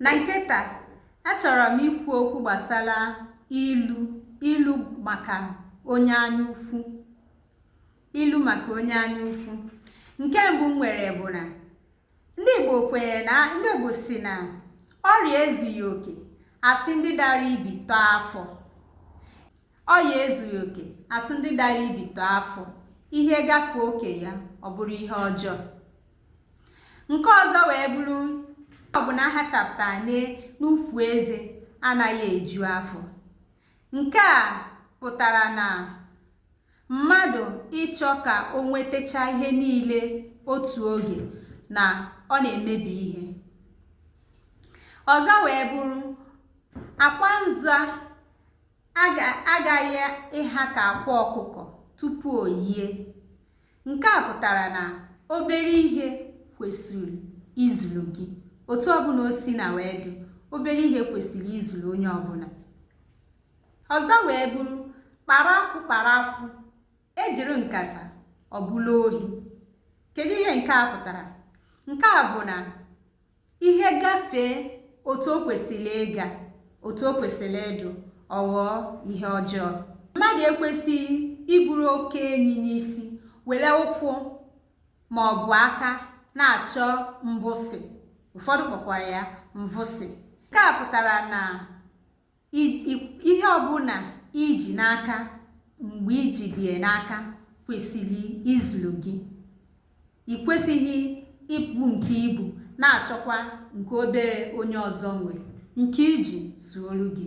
Na nke taa, achọrọ m ikwu okwu gbasara ilu ilu maka onye anya ukwu. Ilu maka onye anya ukwu. Nke mbụ m nwere bụ na ndị Igbo kwenyere na ndị Igbo sị na ọrịa ezughị oke asị ndị dara ibi tọọ afọ. Ọya ezughị oke asị ndị dara ibi tọọ afọ. Ihe gafee oke ya, ọ bụrụ ihe ọjọọ. Nke ọzọ wee bụrụ ọ bụ na a hachapụta n'ukwu eze anaghị eju afọ. Nke a pụtara na mmadụ ịchọ ka o nwetacha ihe niile otu oge na ọ na-emebi ihe. Ọzọ wee bụrụ akwa nza agaghị ịha ka akwa ọkụkọ tupu o yie. Nke a pụtara na obere ihe kwesịrị izuru gị. Otu ọbụla o si na wee dị, obere ihe kwesịrị izuru onye ọbụla. Ọzọ wee bụrụ kpara akwụ kpara akwụ, ejiri nkata ọ bụla ohi. Kedu ihe nke a pụtara? Nke a bụ na ihe gafee otu o kwesịrị ịga, otu o kwesịrị ịdụ, ọ ghọọ ihe ọjọọ. Mmadụ ekwesịghị iburu oke enyi n'isi were ụkwụ ma ọ bụ aka na-achọ mbụsị. Ụfọdụ kpọkwara ya mvụsị. Nke a pụtara na ihe ọbụla iji n'aka mgbe iji dị ya n'aka kwesịrị izuru gị. I kwesịghị ibu nke ibu na-achọkwa nke obere onye ọzọ nwere, nke iji zuoro gị.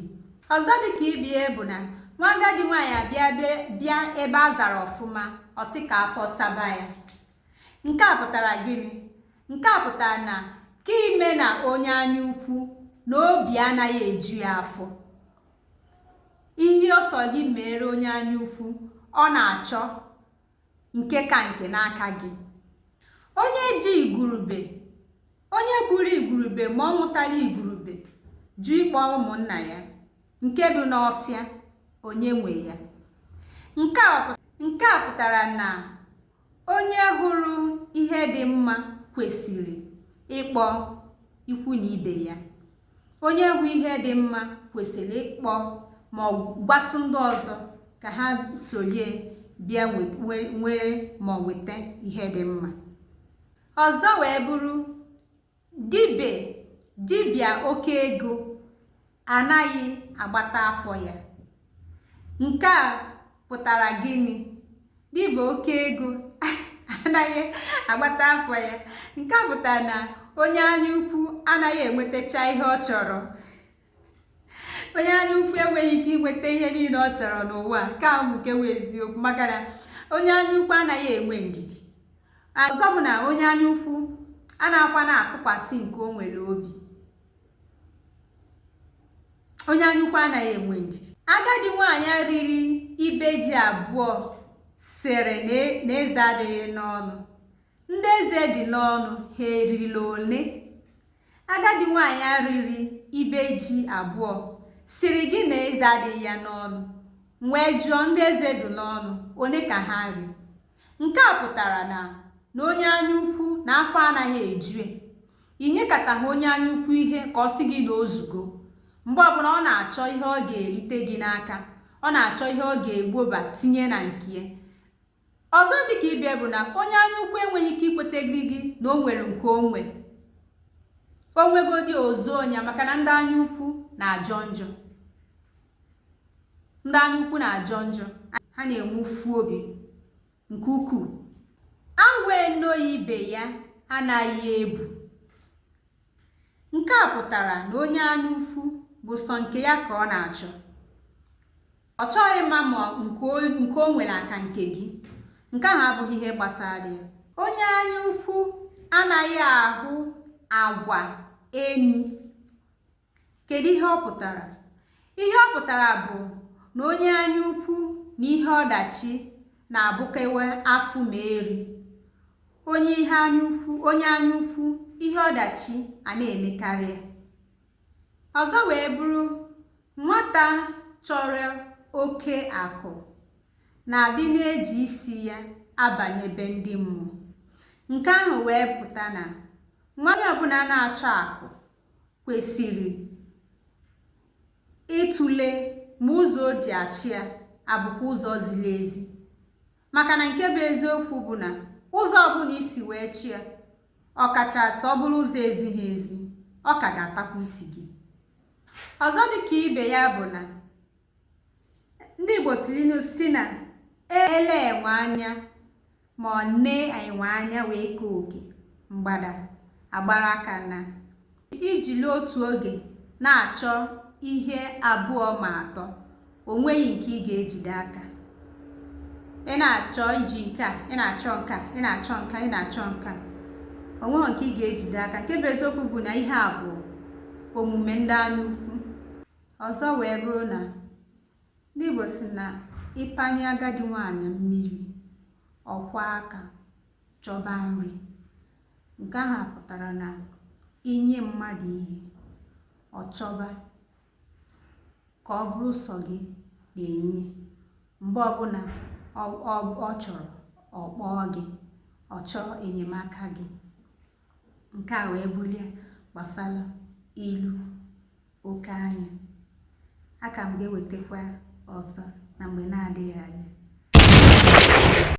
Ọzọ dị ka ibe ya bụ na nwa agadi nwaanyị abịa bịa ebe a zara ọfụma, ọ sị ka afọ saba ya. Nke a pụtara gịnị? Nke a pụtara na ka ime na onye anya ukwu na obi anaghị eju ya afọ. Ihe ọ sọ gị mere onye anya ukwu, ọ na-achọ nke ka nke n'aka gị. Onye ji igurube, onye gburu igurube ma ọ nwụtara igurube, jụ ịkpọ ụmụnna ya, nke dị n'ọfịa, onye nwe ya? Nke a pụtara na onye hụrụ ihe dị mma kwesịrị ịkpọ ikwu na ibe ya. Onye hụ ihe dị mma kwesịrị ịkpọ ma ọ gwatụ ndị ọzọ ka ha solie bịa nwere ma ọ nweta ihe dị mma. Ọzọ wee bụrụ dibịa oke ego anaghị agbata afọ ya. Nke a pụtara gịnị? Dibịa oke ego anaghị agbata afọ ya. Nke a pụtara na onye anya ukwu anaghị enwetacha ihe ọ chọrọ. Onye anya ukwu enweghị ike inweta ihe niile ọ chọrọ n'ụwa. Nke a bụ nke bụ eziokwu maka na onye anya ukwu anaghị enwe ndidi. Ọzọ bụ na onye anya ukwu anaghịkwa na-atụkwasị nke o nwere obi. Onye anya ukwu anaghị enwe ndidi. Agadi nwaanyị riri ibe ji abụọ sịrị na eze adịghị n'ọnụ. Ndị eze dị n'ọnụ ha erila ole? Agadi nwaanyị riri ibe ji abụọ sịrị gị na eze adịghị ya n'ọnụ. M wee jụọ ndị eze dị n'ọnụ one ka ha ri. Nke a pụtara na na onye anya ukwu na afọ anaghị eju ya. I nyekataghị onye anya ukwu ihe ka ọ sị gị na o zugo. Mgbe ọbụla ọ na-achọ ihe ọ ga-erite gị n'aka, ọ na-achọ ihe ọ ga-egboba tinye na nke ya. Ọzọ dị ka ibe bụ na onye anya ukwu enweghị ike ikwetegiri gị na o nwere nke o nwe. O nwegodi o zoo ya maka na ndị anya ukwu na-ajọ njọ. Ndị anya ukwu na-ajọ njọ. Ha na-enwe ụfụ obi nke ukwuu. Awọ enoghị ibe ya anaghị ebu. Nke a pụtara na onye anya ukwu bụ sọ nke ya ka ọ na-achọ. Ọ chọghị ịma ma nke o nwere aka nke gị. Nke ahụ abụghị ihe gbasara ya. Onye anya ukwu anaghị ahụ agwa enyi. Kedu ihe ọ pụtara? Ihe ọ pụtara bụ na onye anya ukwu na ihe ọdachi na-abụkewe afụ ma eri. Onye ihe anya ukwu, onye anya ukwu, ihe ọdachi a na-emekarị ya. Ọzọ wee bụrụ nwata chọrọ oke akụ na-adị na-eji isi ya abanye be ndị mmụọ. Nke ahụ wee pụta na nwa onye ọbụla na-achọ akụ kwesịrị ịtụle ma ụzọ o ji achị ya abụkwa ụzọ ziri ezi, maka na nke bụ eziokwu bụ na ụzọ ọbụla i si wee chịa, ọkachasị ọ bụrụ ụzọ ezighị ezi, ọ ka ga-atakwa isi gị. Ọzọ dị ka ibe ya bụ na ndị Igbo tụrụ ilu sị na e lee enwe anya ma ọ nee enwe anya wee kee oke, mgbada agbara aka naa. I jiri otu oge na-achọ ihe abụọ ma atọ, o nweghị nke ị ga-ejide aka. Ị na-achọ iji nke a, ị na-achọ nke a, ị na-achọ nke a, ị na-achọ nke a, o nweghị nke ị ga-ejide aka. Nke bụ eziokwu bụ na ihe a bụ omume ndị anya ukwu. Ọzọ wee bụrụ na ndị Igbo sị na ị panye agadi nwaanyị mmiri, ọ kwọọ aka chọba nri. Nke ahụ pụtara na i nye mmadụ ihe, ọ chọba ka ọ bụrụ sọ gị na-enye. Mgbe ọbụla ọ chọrọ, ọ kpọọ gị, ọ chọọ enyemaka gị. Nke a wee bụrụ ya gbasara ilu oke anya. Aka m ga-ewetakwa ọzọ na mgbe na-adịghị anya.